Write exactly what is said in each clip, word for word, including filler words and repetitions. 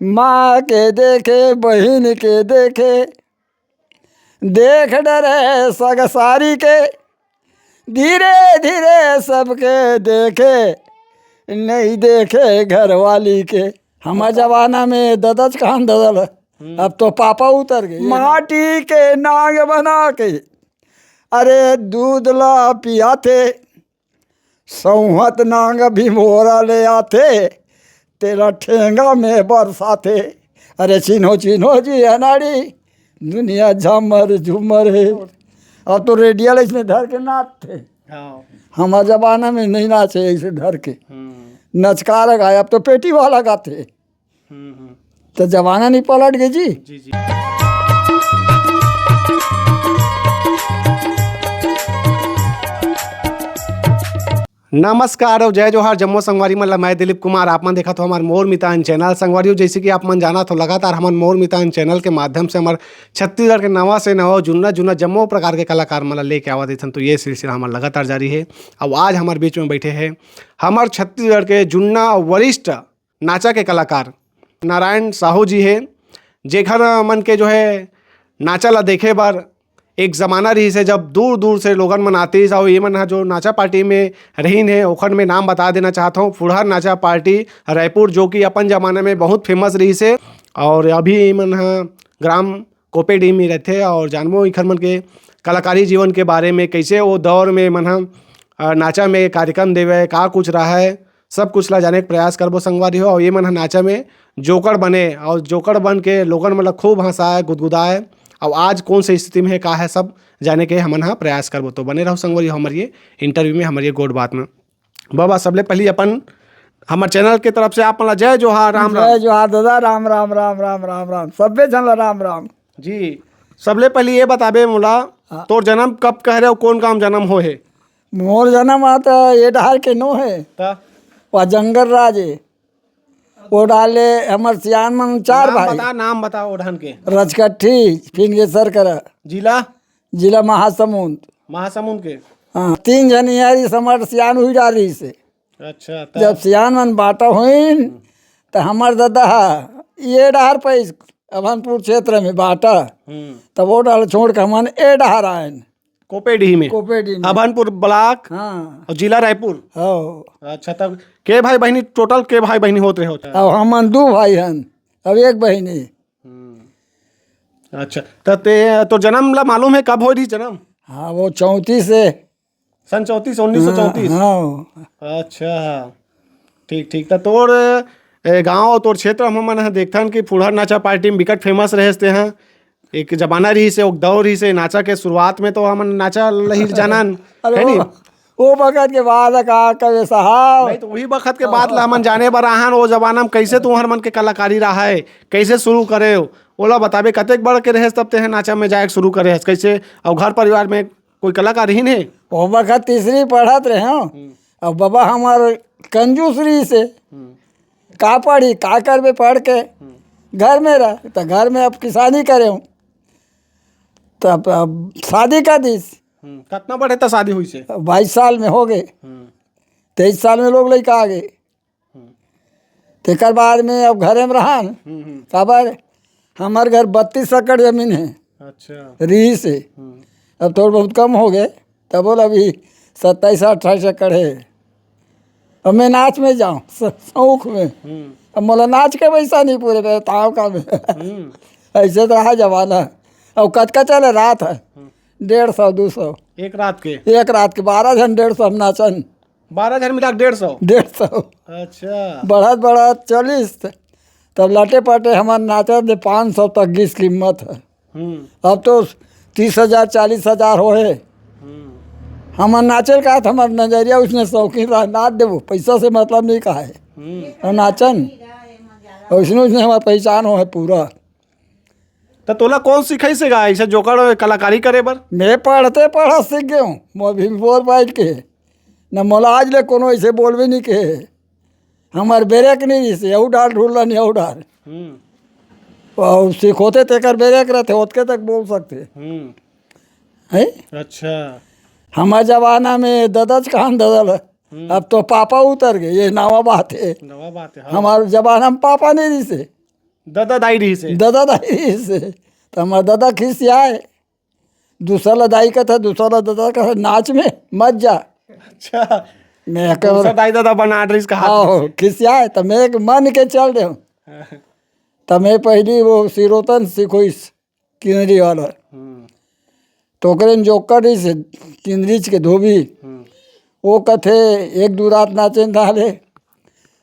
माँ के देखे, बहिन के देखे, देख डरे सगसारी के, धीरे धीरे सबके देखे, नहीं देखे घरवाली के। हमर जमाना में ददच कहान ददल, अब तो पापा उतर गए। माटी के नांग बना के, अरे, दूध ला पियाथे, सौहत नांग भिंभोरा ले आथे, तेला ठेंगा में बरसाथे। अरे, चिन्हो चिन्हो जी अनाड़ी, दुनिया झमर झुमर हे। अब तो रेडियल इसमें धर के नाचथे। हाँ। हमार जमाना में नहीं नाचे ऐसे धर के। हम्म। नचकार गाए, अब तो पेटी वाला गाथे। हम्म, हम्म। तो जमाना नहीं पलट गए जी। जी, जी। नमस्कार और जय जोहार जम्मो संगवारी मन ला। मैं दिलीप कुमार, आप मन देखत हो हमार मोर मितान चैनल। संगवारी हो, जैसे कि आप मन जानत हो, लगातार हमन मोर मितान चैनल के माध्यम से हमर छत्तीसगढ़ के नवा से नवा, जुन्ना जुन्ना जम्मो प्रकार के कलाकार मन ला लेके आवत रहिथन। तो ये सिलसिला हमर लगातार जारी है। अब आज हमर बीच में बैठे हैं हमर छत्तीसगढ़ के जुन्ना वरिष्ठ नाचा के कलाकार नारायण साहू जी हे, जेखर मन के जो है नाचा ला देखे बर एक जमाना रहिस हे, जब दूर दूर से लोगन मन आतिस। और ये मन ह जो नाचा पार्टी में रहिन हे, ओखर में नाम बता देना चाहत हूँ, फुड़हर नाचा पार्टी रायपुर, जो कि अपन जमाना में बहुत फेमस रहिस हे। और अभी ये मन ह ग्राम कोपेडीह में रहथे और जानबो इखर मन के कलाकारी जीवन के बारे में, कैसे वो दौर में मन ह, अ, नाचा में कार्यक्रम देवे, का कुछ रहा है, सब कुछ ला जाने के प्रयास करबो संगवारी हो। और ये मन ह नाचा में जोकड़ बने और जोकड़ बन के लोगन मन ला खूब हंसाए, गुदगुदाए, और आज कौन से स्थिति में है, का है, सब जाने के हमन ह प्रयास करबो। तो बने रहो संगवारी हो हमर ये इंटरव्यू में, हमर ये गोठ बात में। बाबा, सबले पहली अपन हमर चैनल के तरफ से आप मन ला जय जोहार, राम राम। जय जोहार दादा, राम राम, राम राम, राम राम, सब्बे झन ला राम राम। जी, सबले पहली ये बताबे मोला, हाँ। तोर जन्म कब कहे रहे, कौन गांव जन्म हो हे? मोर जन्म आ त ये डहार के नो हे। त? वा जंगल राज हे। वो डाले हमर सियान मन चार नाम भाई। बता, नाम बता ओ ढान के। रजकट्ठी, फिंगेसर करा। जिला? जिला महासमुंद। महासमुंद के? हाँ, तीन झन इहाँ रहिस, हमर सियान हुई डार रहिस हे। अच्छा, त जब सियान मन बांटा होइन, त हमर ददा ह ये डहार पइस अभनपुर क्षेत्र में बांटा, हम्म। तब वो डाल छोड़ के हमन ए डहार आयन। कोपेडीह में? कोपेडीह में। अभनपुर ब्लॉक हाँ। और जिला रायपुर? हाँ। अच्छा, तब के भाई बहिनी, टोटल के भाई बहिनी होत रहे हो? अब हमन दू भाई हन, अब एक बहिनी। हम्म। अच्छा, त ते, तोर जन्म ला मालूम है कब होय रहिस जन्म? हाँ, वो चौंतीस से। सन चौंतीस, उन्नीस सौ चौंतीस? हाँ, हाँ। अच्छा, ठीक, ठीक। त तोर, ए, गाँव, तोर क्षेत्र में हमन ह देखथन कि फुड़हर नाचा पार्टी में बिकट फेमस रहेस तेहा। एक जमाना रहिस हे, एक दौर रहिस हे, नाचा के शुरुआत में तो हमन नाचा लहिर जानन, अरे है नी? वो, वो बखत के बात है, का कहे साहब? नहीं, तो वही बखत के बात ला हमन जाने बर आहन, वो जमाना में कैसे तुहर मन के कलाकारी रहा है, कैसे शुरू करे हो, ओला बताबे, कतेक बड़ के रहेस तब तेहा नाचा में जाए के शुरू करे हस, कैसे? और घर परिवार में कोई कलाकार ही नहीं? वो बखत तीसरी पढ़त रहे हूँ। हम्म। अब बाबा हमार कंजूस रहिस हे। हम्म। का पढ़ी, का करबे पढ़ के? हम्म। घर में रह, त घर में अब किसानी करे हूँ। तब अब शादी कर दिस। हम्म। कतना बड़े त शादी हुई से? बाईस साल में हो गए। हम्म। तेईस साल में लोग लइका आ गए। हम्म। तेकर बाद में अब घरे में रहन। हम्म, हम्म। काबर हमर घर बत्तीस एकड़ जमीन है। अच्छा। रहिस हे। हम्म। अब थोड़ा बहुत कम हो गए, तब बोला अभी सत्ताईस अट्ठाईस एकड़ है। अब मैं नाच में जाऊँ, स-, शौक में। हम्म। अब मोला नाच के पैसा नहीं पूरे, बताओ का में। हम्म। ऐसे तो रहा जमाना। अब कतका चले रात है? हम्म। डेढ़ सौ, दो सौ। एक रात के? एक रात के बारह झन डेढ़ सौ हम नाचन। बारह झन मिला के डेढ़ सौ? डेढ़ सौ। अच्छा। बढ़त बढ़त चालीस, तब लटे पटे हमार नाचत ले पाँच सौ तक गिस कीमत है। हम्म। अब तो तीस हजार, चालीस हजार हो है। हम्म। हमार नाचे का त हमार नजरिया उसने शौकीन रहा, नाच देबो, पैसा से मतलब नहीं कहा है। हम्म। और नाचन, और उसने, उसने हमार पहचान हो है पूरा। त तोला कौन सिखाइस हे गा, ऐसे जोकड़ कलाकारी करे बर? मैं पढ़ते पढ़त सीख गए हूँ, मोर भी बोल बैठ के। न मोला आज ले कोनो ऐसे बोलबे नहीं के। हमार ब्रेक नहीं रहिस, यहू डाल ढूल नहीं, यहू डाल। हम्म। और सिखोते तेकर ब्रेक रहते, ओतके तक बोल सकते। हम्म। हैं? अच्छा। हमार जमाना में ददच कहान ददल है। हम्म। अब तो पापा उतर गए, ये नवा बात है। नवा बात है, हाँ। हमार जमाना में पापा नहीं रहिस हे। ददा दाई रहिस हे। ददा दाई रहिस हे। त हमर ददा खिसियाए, दूसरा ला दाई कथे, दूसरा ला ददा कथे, "नाच में मत जा।" अच्छा। मैं कहे, दूसरा दाई ददा बना रहिस कहा। आहो, खिसियाए, त मैं एक मन के चल देहूँ। त मैं पहली वो सिरोतन सिखोइस, किंदरी वाला। हम्म। त ओकरे में जोकर रहिस हे, किंदरीच के धोबी। हम्म। वो कथे, "एक दू रात नाचेन ताहले,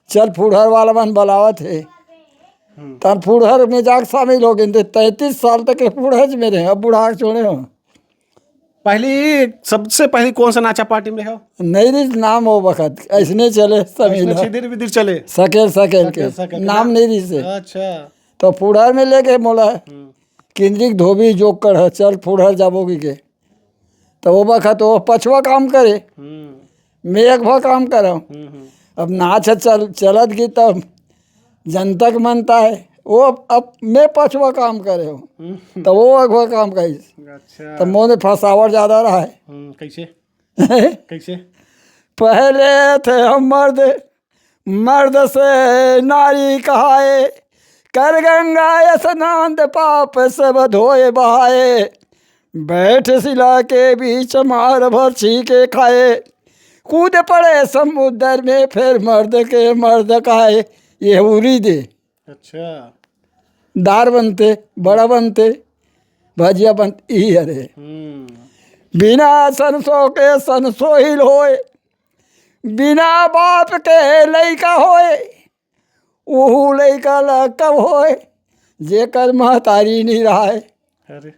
चल फुड़हर वाला मन बलावत हे।" हम्म। तहन फुड़हर में जाके शामिल हो गेन, त तैंतीस साल तक के फुड़हर में रहे, अब बुढ़ा के छोड़े हो। पहली, सबसे पहली कौन सा नाचा पार्टी में रहे हो? नहीं रहिस नाम वो बखत, अइसने चले सब अइसने मिला। छिदिर बिदिर चले? सकेल, सकेल के। सकेल, सकेल। नाम नहीं रहिस हे। अच्छा। त फुड़हर में लेगे मोला। हम्म। किंदरी के धोबी जोकर ह, "चल फुड़हर जाबो" कहिके। त वो बखत वो पछवा काम करे, हम्म। मैं अगवा काम करँव। हम्म, हम्म। अब नाच ह चल, चलत गिस त जनता के मनता हे, वो अब, अब मैं पछवा काम करे हूँ, हम्म। त वो अगवा काम करिस। अच्छा। त मोर में फंसावट ज्यादा रहा हे। हम्म, कैसे? कैसे? "पहले थे हम मर्द, मर्द से नारी कहाए, कर गंगा स्नान पाप सब धोए बहाए, बैठ शिला के बीच मार भर छीके खाए, कूद पड़े समुद्र में फिर मर्द के मर्द कहाए।" ये उरीद हे। अच्छा। दार बनथे, बड़ा बनथे, भजिया बनथे, इही हरे। हम्म। बिना सरसों के सरसों हिल होए, बिना बाप के लइका होए, उहू लइका ला कब होए, जेकर महतारी नइ रहय। अरे।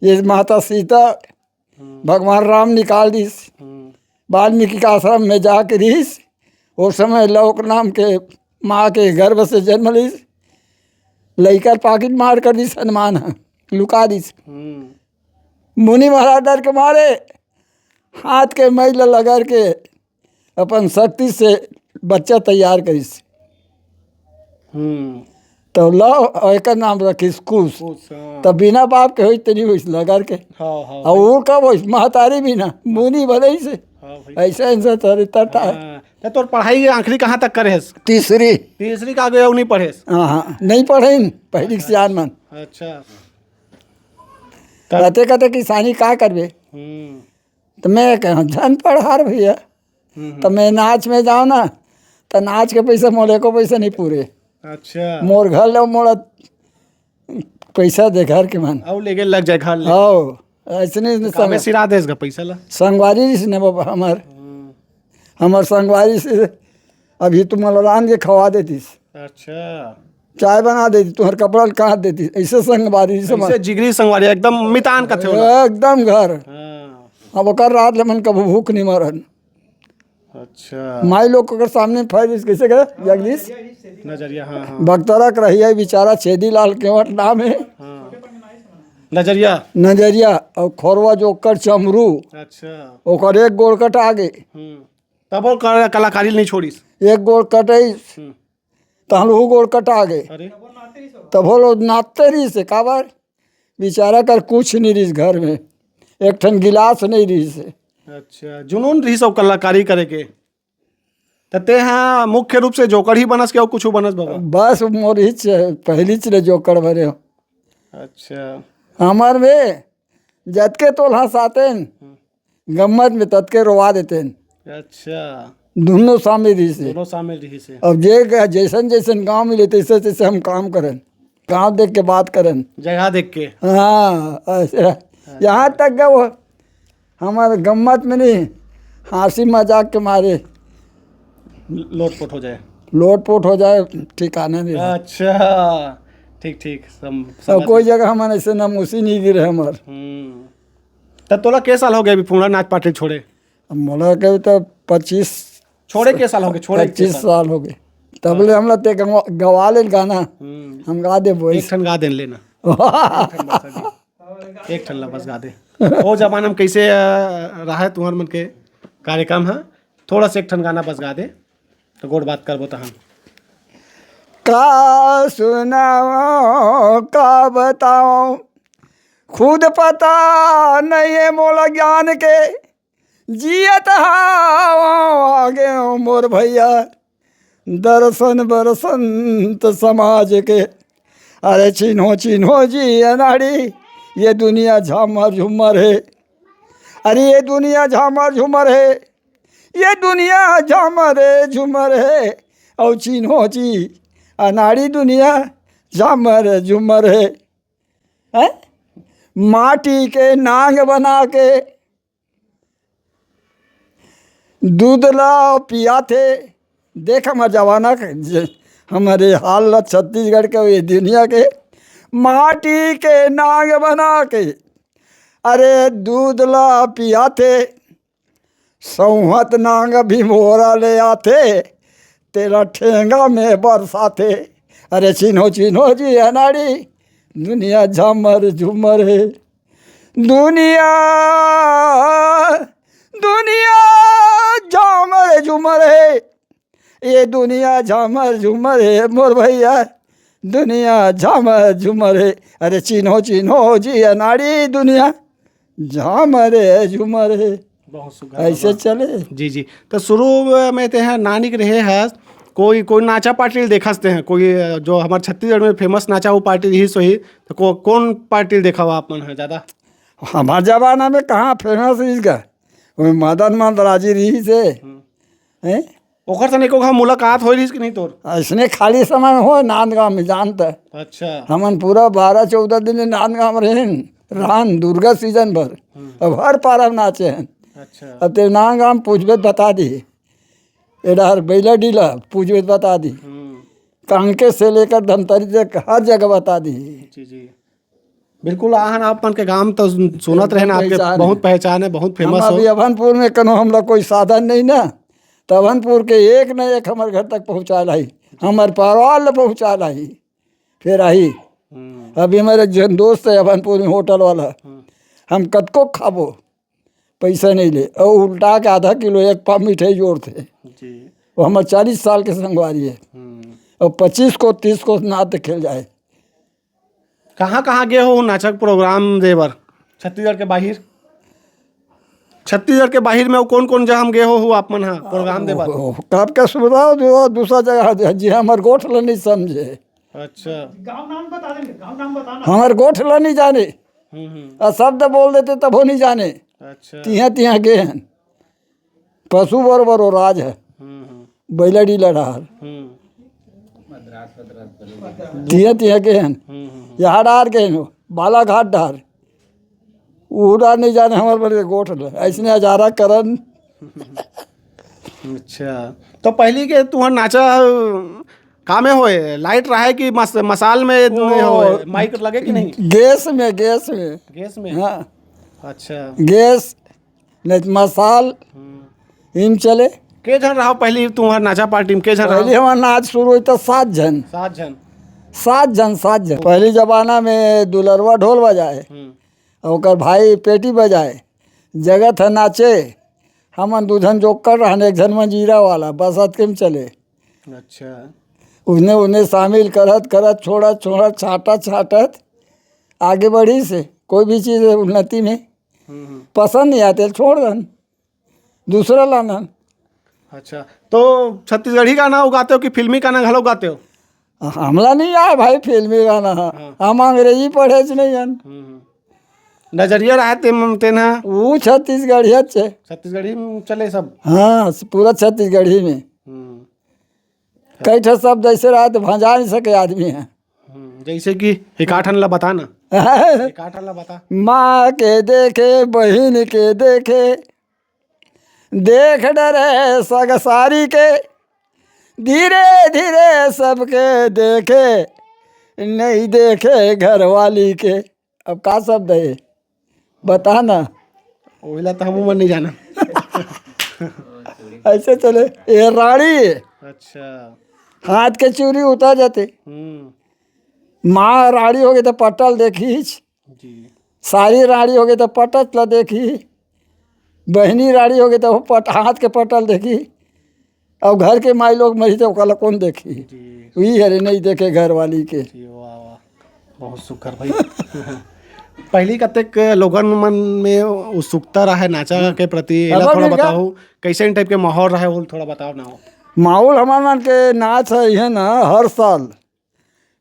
ये माता सीता हम्म। भगवान राम निकाल दिस। हम्म। वाल्मीकि के आश्रम में जाके रहिस। ओ समय लौक नाम के माँ के गर्भ से जन्म लिस। लइका ल पाकिट मार कर दिस हनुमान ह, लुका दिस। हम्म। मुनि महाराज डर के मारे हाथ के मैल ल रगड़ के अपन शक्ति से बच्चा तैयार करिस। हम्म। त लव, अउ एकर नाम रखिस कुश। कुश, हाँ। त बिना बाप के होइस त नइ होइस, रगड़ के। हाँ, हाँ, अउ भाई। वो कब होइस? महतारी बिना, मुनि बनइस। हाँ, भाई। अइसे, अइसे चरित्र हे। हाँ। त तोर पढ़ाई आखिरी कहाँ तक करे हस? तीसरी। तीसरी के आगे अउ नइ पढ़ेस? हाँ, हाँ, नइ पढ़ेन, पहिली के सियान मन। अच्छा। तब कते, कते किसानी का करबे? हम्म। त मैं कहँव, "झन पढ़ार भैया।" हम्म, हम्म। त मैं नाच में जाँव ना, त नाच के पइसा मोला एको पइसा नइ पूरे। अच्छा। मोर घर ले मोला पइसा दे घर के मन। अउ लेगे लग जाए घर ले। हव, अइसने त संग-, कामे सिरा देस गा पइसा ला? संगवारी रिहिस ने बाबा हमर। हम्म। हमर संगवारी से अभी तुमन ला रांध के खवा देतिस। अच्छा। चाय बना देतिस, तुँहर कपड़ा ल काँच देतिस। अइसे संगवारी रिहिस हमर। अइसे जिगरी संगवारी, एकदम मितान कथे ओला। एकदम घर। हाँ। अब ओकर रात ले मन कभू भूख नइ मरन। अच्छा। माई लोग के सामने फैल कइसे करे, जगदीश? नजरिया, हाँ, हाँ। बगतरा के रहइया बिचारा छेदी लाल केवट नाम हे। हाँ। नजरिया। नजरिया, अउ खोरवा जोकर चमरू। अच्छा। ओकर एक गोड़ कटा गे। हम्म। तब वो कला-, कलाकारी नइ छोड़िस। एक गोड़ कटइस, हम्म। तहन ओहू गोड़ कटा गे। अरे। तब वो लोग नाचते रहिस हे, काबर? बिचारा कर कुछ नइ रिहिस घर में, एक ठन गिलास नइ रिहिस हे। अच्छा, जुनून रिहिस अउ कलाकारी करे के। त तेहा मुख्य रूप से जोकर ही बनस के अउ कुछु बनस बाबा? बस मोर ही च-, पहिलीच ले जोकर बने हँव। अच्छा। हमर में जतके तोल हँसातेन, हम्म। गम्मत में ततके रोवा देतेन। अच्छा। दुनों शामिल रिहिस हे। दुनों शामिल रिहिस हे। अब जे ग-, जइसन जइसन गाँव मिले, तइसे तइसे हम काम करन। गाँव देख के बात करन। जगह देख के। हाँ, अइसे। अच्छा। यहाँ तक गा वो हमर गम्मत में नहीं, हँसी मजाक के मारे। लोटपोट हो जाए। लोटपोट हो जाए, ठिकाना नइ रहे। अच्छा, ठीक, ठीक, सम-, अब समझ कोई गए। जगह हमन अइसे नमूसी नइ गिरे हमर। हम्म। त तोला के साल हो गे अभी फुड़हर नाच पार्टी छोड़े? अब मोला के त पच्चीस छोड़े के साल हो गे, छोड़े के पच्चीस साल? साल हो गे। तब ले हमला ते गवा-, गवा ले गाना, हम्म। हम गा देबो। एक ठन गा देन लेना। एक ठन बस गा दे। ओ जमाना में कइसे, अ, रहय तुँहर मन के कार्यक्रम ह? थोड़ा से एक ठन गाना बस गा दे, त गोठ बात करबो तहन। का सुनावँव, का बतावँव, खुद पता नइ हे मोला ज्ञान के, जियत हवँव आगे मोर भैया, दर्शन बरसन त समाज के। अरे चिन्हो चिन्हो जी अनाड़ी, ये दुनिया झामर झूमर हे। अरे ये दुनिया झामर झूमर हे, ये दुनिया झामर झूमर हे। अउ चिन्हो जी अनाड़ी, दुनिया झामर झूमर हे। हैं? माटी के नांग बना के दूध ला पियाथे। देख हमर जमाना के, ज-, हमरे हाल ला छत्तीसगढ़ के, ये दुनिया के। माटी के नांग बना के, अरे दूध ला पियाथे, सौंहत नांग भिंभोरा ले आथे, तेला ठेंगा में बरसाथे। अरे चिन्हो चिन्हो जी अनाड़ी, दुनिया झामर झूमर हे। दुनिया, दुनिया झामर झूमर हे, ये दुनिया झामर झूमर हे मोर भैया, दुनिया झामर झूमर हे। अरे चिन्हो चिन्हो जी अनाड़ी, दुनिया झामर झूमर हे। बहुत सुघर ऐसे बाबा। चले। जी, जी। तो शुरू में ते हैं नानिक रहे हस, कोई, कोई नाचा पार्टी देखस ते हैं, कोई, अ, जो हमार छत्तीसगढ़ में फेमस नाचा वो पार्टी रही सोही, तो को-, कौन पार्टी देखा हुआ आप मन है ज़्यादा? हमार जमाना में कहाँ फेमस रही का? वो मदन मंदराजी रही से। हम्म। हैं? ओकर सने को मुलाकात होय रहिस कि नहीं तोर? ऐसने खाली समय में हो नांदगांव में जानता। अच्छा। हमन पूरा बारह चौदह दिन नांदगांव रहेन, रहन दुर्गा सीजन भर। हम्म। अब हर पारा में नाचे हैं। अच्छा। अब ते नांदगांव पूछबे त बता दी। एडहर बैला डीला पूछबे त बता दी। हम्म। कांके से लेकर धमतरी तक हर जगह बता दी। जी, जी। बिल्कुल, आहन आप मन के गांव तो सुनत रहे ना, आपके पहचान बहुत है। पहचान है, बहुत हम फेमस हो। अभी अभनपुर में कनो हमला कोई साधन नहीं ना, तो अभनपुर के एक न एक हमर घर तक पहुंचा लाई, हमर परिवार ल पहुंचा लाई, फिर आई। हम्म। अभी हमारे जन दोस्त है अभनपुर में होटल वाला, हम्म। हम कतको खाबो, पैसा नहीं ले, और उल्टा के आधा किलो एक पाव मिठाई जोड़ते। जी। वो हमारे चालीस साल के संगवारी है। हम्म। और पच्चीस को, तीस को नाते खेल जाए। कहाँ, कहाँ गे हो नाचक प्रोग्राम दे बर? छत्तीसगढ़ के बाहिर? छत्तीसगढ़ के बाहिर में अउ कौन, कौन जगह हम गे हो, हो आप मन हा प्रोग्राम दे बर? ओहो, कब के सुविधा हो, जो दूसरा जगह जे, जे हमर गोठ ल नहीं समझे। अच्छा। गाँव नाम बता देंगे, गाँव नाम बताना। हमर गोठ ल नहीं जाने। हम्म, हम्म। आ शब्द बोल देते तभो नहीं जाने। अच्छा। तिहाँ, तिहाँ गे हन। पशु बरोबर वो राज है। हम्म, हम्म। बैलड़ी लड़ार। हम्म। तिहे, तिहे के हन। हम्म, हम्म, हम्म। यहाँ डार के हन, बालाघाट डार। वो डार नहीं जाने हमारे बड़े गोठ ले। ऐसने हजारा करन। अच्छा, तो पहली के तुहर नाचा का में होए? लाइट रहे कि मस-, मसाल में वो होए? माइक लगे कि नहीं? गैस में, गैस में। गैस में? हाँ। अच्छा। गैस, नहीं तो मसाल, हम्म। इम चले। के झन रहो पहली तुम्हार नाचा पार्टी में? के झन रहो? पहली हमार नाच शुरू हुई तो सात झन। सात झन? सात झन, सात झन। पहली जमाना में दुलरवा ढोल बजाए, हम्म। और ओकर भाई पेटी बजाए, जगत है नाचे। हमन दू झन जोकर रहन, एक झन मंजीरा वाला, बस अतके में चले। अच्छा। उसने, उन्हें शामिल करत, करत, छोड़त, छोड़त, छाटत, छाटत आगे बढ़ी से कोई भी चीज़ उन्नति में हम्म, हम्म। पसंद नहीं आते, छोड़ दन, दूसरा लानन। अच्छा, तो छत्तीसगढ़ी गाना गाते हो कि फिल्मी गाना घलो गाते हो? हमला नहीं आए भाई फिल्मी गाना ह। हाँ। हम अंग्रेजी पढ़े च नहीं हन। हम्म, हम्म। नजरिया रहे ते, तेन ह? वो छत्तीसगढ़िया च। छत्तीसगढ़ी में चले सब? हाँ, पूरा छत्तीसगढ़ी में। हम्म। कई ठो शब्द ऐसे रहे तो भंजा नहीं सके आदमी है। हम्म, जैसे कि एकाठन ला बता ना। एकाठन ला बता। माँ के देखे, बहिन के देखे, देख डरे सगसारी के, धीरे धीरे सबके देखे, नहीं देखे घरवाली के। अब का शब्द है, बता ना। ओहिला तो हमू मन नहीं जाना। ऐसे चले, ये राड़ी है। अच्छा। हाथ के चूरी उतर जाते। हम्म। माँ राड़ी हो गई तो पटल देखीच। जी। सारी राड़ी हो गई तो पटल ला देखी। बहनी राड़ी हो गई तो वो पट-, हाथ के पटल देखी। और घर के माई लोग मरी तो ओकला कौन देखी? जी। वही हरे नहीं देखे घर वाली के। जी, वाह, वाह। बहुत सुघर भाई। पहली कतेक लोगन मन में उत्सुकता रहे नाचा के प्रति, एला अब थोड़ा भी का बताओ, कैसे टाइप के माहौल रहे, वो थोड़ा बताओ ना। माहौल हमार मन के नाच है, है ना, हर साल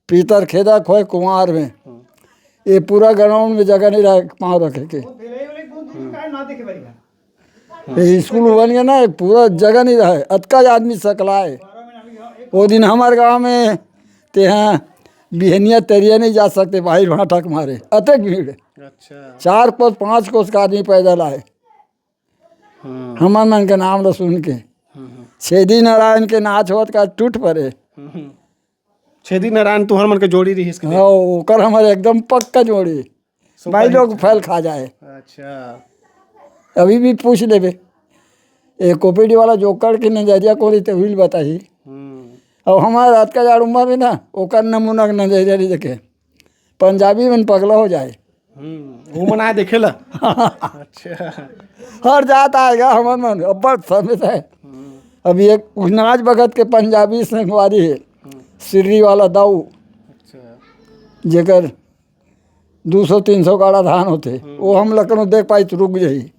पीतर खेदक होय कुंवार में, हम्म। ये पूरा ग्राउंड में जगह नहीं रहे पाँव रखे के। वो भेलई वाले कौन तुम काय ना देखे बारी का? ये स्कूल बन गया ना, ये पूरा जगह नहीं रहे, अतका आदमी सकलाए। वो दिन हमारे गांव में ते हैं बिहनिया तरिया नहीं जा सकते, बाहर भाटा के मारे, अतक भीड़। अच्छा। चार कोस, पाँच कोस का आदमी पैदल आए। हम्म। हमर मन के नाम ल सुन के। हम्म। छेदी नारायण के नाच होत का टूट पड़े। हम्म। छेदी नारायण तुहर मन के जोड़ी रहिस के? हाँ, ओकर हमर एकदम पक्का जोड़ी। सुपर भाई हिट। लोग फैल खा जाए। अच्छा। अभी भी पूछ लेबे, ए कोपीडी वाला जोकड़ के नजरिया कोरी ते हुइल बताही। हम्म। अब हमारे रात का जाड़ उम्मा में ना, ओकर नमूना के नजरिया नहीं देखे। पंजाबी मन पगला हो जाए। हम्म, वो मन आए देखे ला। अच्छा। हर जात आएगा हमर मन, अब्बड़ समेत है। हम्म। अभी एक उहनाज बगत के पंजाबी संगवारी है, हम्म। सिर्री वाला दाऊ, अच्छा। जेकर दो सौ तीन सौ गाड़ा धान होते, हम्म। वो हम लखनऊ देख पाई तो रुक जाई।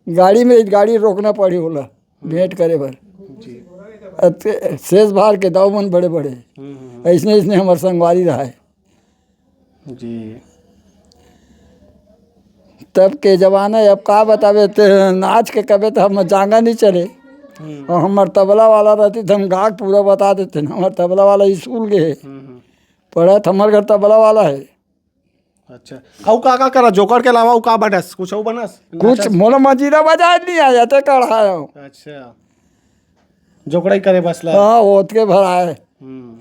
गाड़ी में, गाड़ी रोकना पड़ी होला, भेंट करे बर। जी। अते सेज भार के दाऊ मन बड़े बड़े। हम्म, हम्म, हम्म। ऐसने, ऐसने हमर संगवारी रहा है। जी। तब के जमाना, अब का बतावे, ते नाच के कबे तो हम जांगा नहीं चले। हम्म। और हमर तबला वाला रहती तो हम गा के पूरा बता देते न। हमर तबला वाला स्कूल गए, हम्म, हम्म। पढ़त हमर घर तबला वाला है। अच्छा, अउ का का करा जोकड़ के अलावा, अउ का बनस, कुछ अउ बनस? कुछ नाचस? मोला मजीरा बजाए नहीं आ जाते, कढ़ायो। अच्छा, जोकड़ाई करे बस ला। हाँ, ओतके भर आए। हम्म।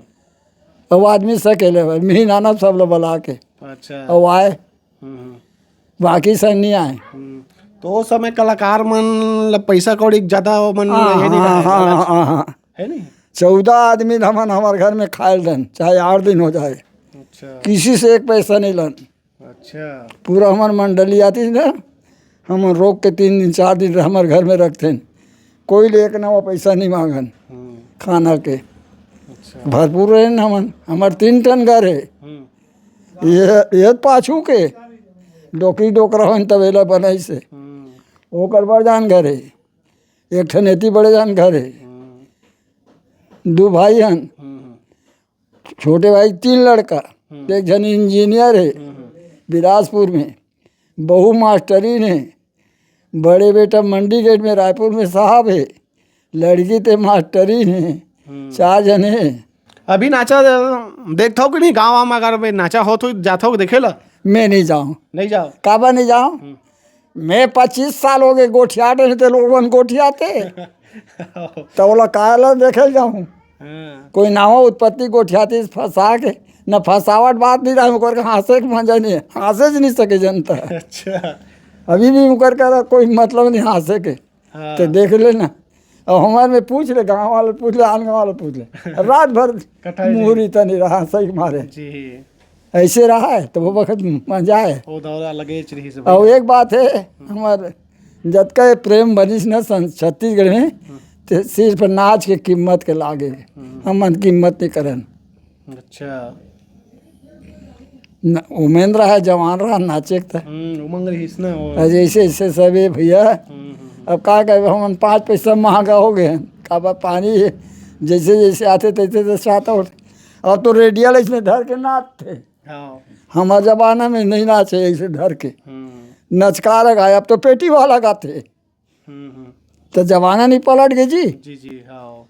अब आदमी से अकेले भाई, महीना ना सब लोग बुला के। अच्छा। अब आए। हम्म, हम्म। बाकी से नहीं आए। हम्म। तो ओ समय कलाकार मन ल पैसा कौड़ी ज्यादा मन हाँ, ये नहीं हाँ, रहा है, हाँ, लालच। हाँ, हाँ। है नहीं? चौदह आदमी हमन हमर घर में खाए दन, चाहे आठ दिन हो जाए। अच्छा। किसी से एक पैसा नहीं लन। अच्छा। पूरा हमर मंडली आती ना, हम रोक के तीन दिन, चार दिन हमर घर में रखते हैं। कोई ले एक नवा पैसा नहीं मांगन हम्म। खाना के। अच्छा। भरपूर रहे न हमन, हमर तीन ठन घर है। हम्म। ये, ये पाछू के डोकरी डोकरा होन तबेला बनाई से। हम्म। ओकर बड़ जान घर है, एक ठन एती बड़े जान घर है। हम्म। दू भाई हन, हम्म। छोटे भाई तीन लड़का, हम्म। एक झन इंजीनियर है हम्म, हम्म। बिलासपुर में, बहू मास्टरीन है, बड़े बेटा मंडी गेट में रायपुर में साहब है, लड़की ते मास्टरीन है, हम्म। चार झन है। अभी नाचा, अ, देखथव कि नहीं? गाँव में अगर में नाचा होत हो, जाथव देखे ला? मैं नहीं जाऊँ। नहीं जाओ? काबर नहीं जाऊँ? हम्म। मैं पच्चीस साल हो गए गोठियात नहीं, ते लोगन गोठियाते। तो बोला, "काहे ला देखे जाऊँ?" हाँ। कोई नावा उत्पत्ति गोठियाती फंसा के, न फंसावट बात नहीं रहा, ओकर के हंसे के मजा नहीं है, हंसे ज नहीं सके जनता। अच्छा। अभी भी ओकर का कोई मतलब नहीं हंसे के। हाँ। तो देख लेना। अब हमारे में पूछ ले, गाँव वाले पूछ ले, आन गाँव वाले पूछ ले। रात भर कटाई मुहूरी तनी रहा, सही मारे। जी। ऐसे रहा है, तो वो वक्त मजा है। वो दौर अलगे च रही से और भैया। एक बात है, हमारे जतका ये प्रेम बनिस न सं-, छत्तीसगढ़ में, हम्म। ते सिर्फ नाच के कीमत के लागे। हम्म। हमन कीमत नहीं करन। अच्छा। न, उमेंद रहा, जवान रहा, नाचे के त। हम्म, उमंग रहिस ना वो। अरे ऐसे, ऐसे सब ये भैया। हम्म, हम्म, हम्म। अब का कहबे, हमन पाँच पैसा महंगा हो गए हैं। काबर पानी जैसे, जैसे आते, तैसे, तैसे आता होता। अब तो रेडियल इसमें धर के नाचते। हाँ। हमार जमाना में नहीं नाचे ऐसे धर के। हम्म। नचकार गाए, अब तो पेटी वाला गाते। हम्म, हम्म। तो जमाना नहीं पलट गए जी। जी, जी, हाँ।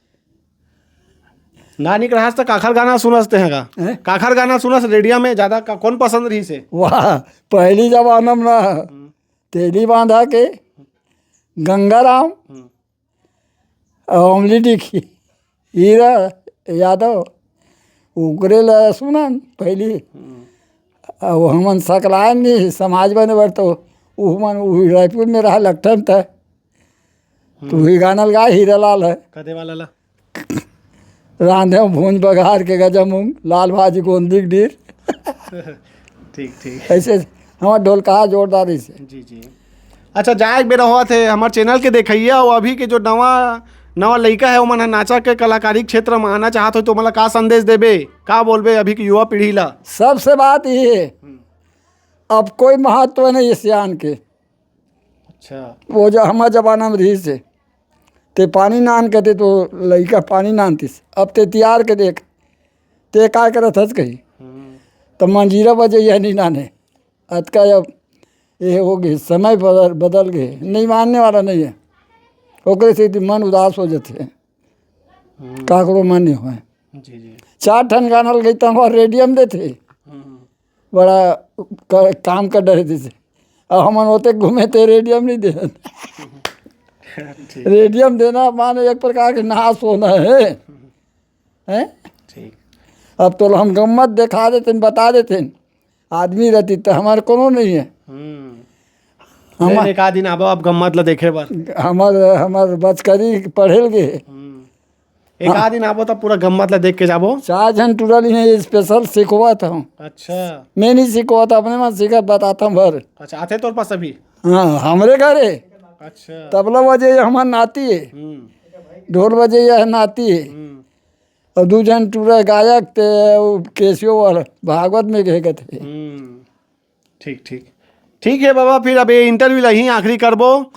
नानिक रहस त काखर गाना सुनस ते हैं का? हैं? काखर गाना सुनस रेडिया में ज्यादा का, कौन पसंद रहिस हे? वाह, पहली जमाना में ना, हम्म। तेली बांधा के, गंगाराम, हम्म। अउ अमली डिखी, हीरा यादव, ओकरे ला सुनन पहली। हम्म। अब हमन सकलायन नहीं, समाज बने बर तो उ हमन उ रायपुर में रहा लट्ठन था। तो हम्म। वही गाना लगा हीरा लाल है। कदे वाला ला? रांधे भूंज बघार के गजा मूंग, लाल भाजी गोंदी के डीर। ठीक, ठीक। ऐसे हमार ढोलकहा जोरदार ऐसे। जी, जी। अच्छा, जाए के बेरा होवत हे, हमर चैनल के देखइया अउ अभी के जो नवा, नवा लइका हे, ओमन ह नाचा के कलाकारी क्षेत्र म आना चाहत हो, तो ओमन ला का संदेश देबे, का बोलबे अभी के युवा पीढ़ी ला? सबसे बात ये हे, हम्म। अब कोई महत्व नहीं हे सियान के। अच्छा। वो जो हमर जमाना में रहिस हे, ते पानी नान कहते तो लइका पानी नानतिस, अब ते तियार के देख, ते काय करत हस कही, त मंजीरा बजइया नहीं नाने। अतका अब ये हो गए, समय बदल, बदल गए, नहीं मानने वाला नहीं है। ओकरे से तो मन उदास हो जाते हैं, काकरो मन नहीं होए। जी, जी। चार ठन गाना लगे तो हमारे रेडियम देते, हम्म। बड़ा क-, काम कर डरे थे। अब हमन होते घूमे थे, रेडियम नहीं दे। ठीक। रेडियम देना माने एक प्रकार के नाश होना है, हैं? ठीक। अब तो हम गम्मत दिखा देते, बता देते, आदमी रहती तो हमारे कोनो नहीं है। हम्म। हम लेकिन एक आध दिन आबो आप गम्मत ला देखे बर। हमार, हमार बचकरी पढ़े ल गे। हम्म। एक हाँ। आध दिन आबो तो पूरा गम्मत ला देख के जाबो। चार झन टूरा ली हैं, स्पेशल सिखवात हूँ। अच्छा। मैं नहीं सिखवाता, अपने मन सीखत बताता हूँ भर। अच्छा, आते तोर पास अभी? हाँ, हमरे घरे। अच्छा। तबला बजे ये हमार नाती है, हम्म। ढोल बजे ये नाती है। हम्म। और दू झन टूरा गायक ते वो केसियो वाला भागवत में गए थे। हम्म। ठीक, ठीक। ठीक है बाबा, फिर अब ये इंटरव्यू ला ही आखिरी करबो।